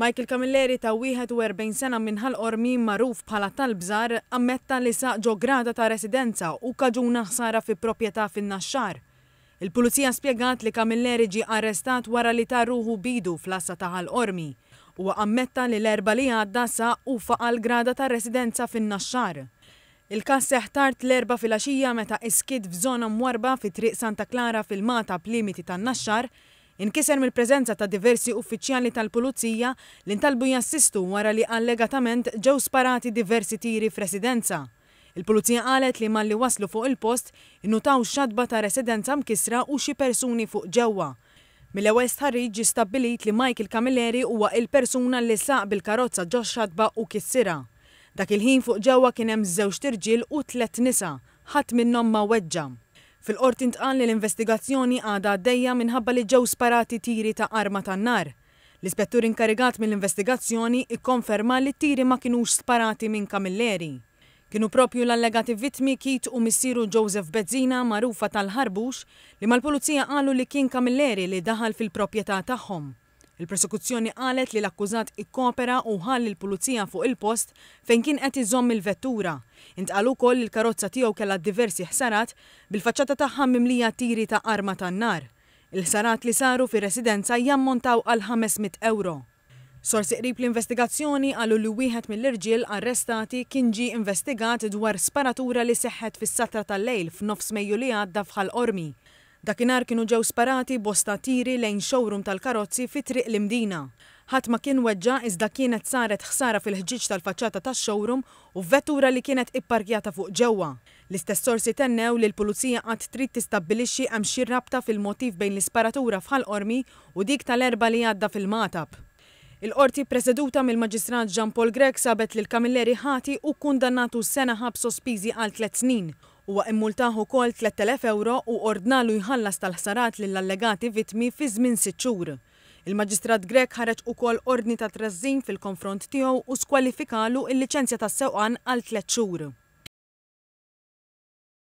Michael Camilleri ta' 41 sena minn Ħal Qormi magħruf bħala Tal-Bżar ammetta li saq ġo grada ta' residenza u kkaġuna ħsara fi proprjetà fin-Naxxar. Il-Pulizija spjegat li Camilleri ġie arrestat wara li ta ruħu b'idu fl-għassa ta' Ħal Qormi. Huwa ammetta li l-Erbgħa li għadda saq u faqa' l-grada tar-residenza fin-Naxxar. Il-każ seħħ tard l-Erbgħa filgħaxija meta is-skid f'żona mwarrba fi Triq Santa Klara fil-Magħtab limiti tan-Naxxar inkiser mill-preżenza ta' diversi uffiċjali tal-Pulizija li ntalbu jassistu wara li allegatament ġew sparati diversi tiri f'residenza. Il-Pulizija qalet li malli waslu fuq il-post innutaw xatba ta' residenza mkissra u xi persuni fuq ġewwa. Mill-ewwel stħarriġ ġie stabbilit li Michael Camilleri huwa il-persuna li saq bil-karozza ġox-xatba u kissirha. Dak il-ħin fuq ġewwa kien hemm żewġt irġiel u tlett nisa, ħadd minnhom ma weġġa'. Fil-Qorti ntqal li l-investigazzjoni għadha għaddejja minħabba li ġew sparati tiri ta' arma tan-nar. L-Ispettur inkarigat mill-investigazzjoni ikkonferma li t-tiri ma kinux sparati minn Camilleri. Kienu propju l-allegati vittmi Keith u missieru Joseph Bezzina magħrufa tal-Ħarbux li mal-Pulizija qalu li kien Camilleri li daħal fil-proprjetà tagħhom. Il-Prosekuzzjoni qalet li l-akkużat ikkopera u ħa lill-Pulizija fuq il-post fejn kien qed iżomm il-vettura. Intqal ukoll li l-karozza tiegħu kellha diversi ħsarat, bil-faċċata tagħha mimlija tiri ta' arma tan-nar. Il-ħsarat li saru fir-residenza jammontaw għal 500 ewro. Sorsi qrib l-investigazzjoni qalu li wieħed mill-irġiel arrestati kien ġie investigat dwar sparatura li seħħet fis-satra tal-lejl f'nofs Mejju li għadda f'Ħal Qormi. Dakinhar kienu ġew sparati bosta tiri lejn showroom tal-karozzi fi Triq l-Imdina. Ħadd ma kien weġġa' iżda kienet saret ħsara fil-ħġieġ tal-faċċata tax-showroom u f'vettura li kienet ipparkjata fuq ġewwa. L-istess sorsi tennew li l-Pulizija għad trid tistabbilixxi hemmx xi rabta fil-motiv bejn l-isparatura f'Ħal Qormi u dik tal-Erbgħa li għadda fil-Magħtab. Il-Qorti ppreseduta mill-Maġistrat Jean Paul Grech sabet lil Camilleri ħati u kkundannatu sena ħabs sospiżi għal tlett snin. Huwa immultah ukoll 3,000 ewro u ordnalu jħallas tal-ħsarat lill-allegati vittmi fi żmien sitt xhur. Il-Maġistrat Grech ħareġ ukoll ordni ta' trażżin fil-konfront tiegħu u skwalifikalu l-liċenzja tas-sewqan għal tlett xhur.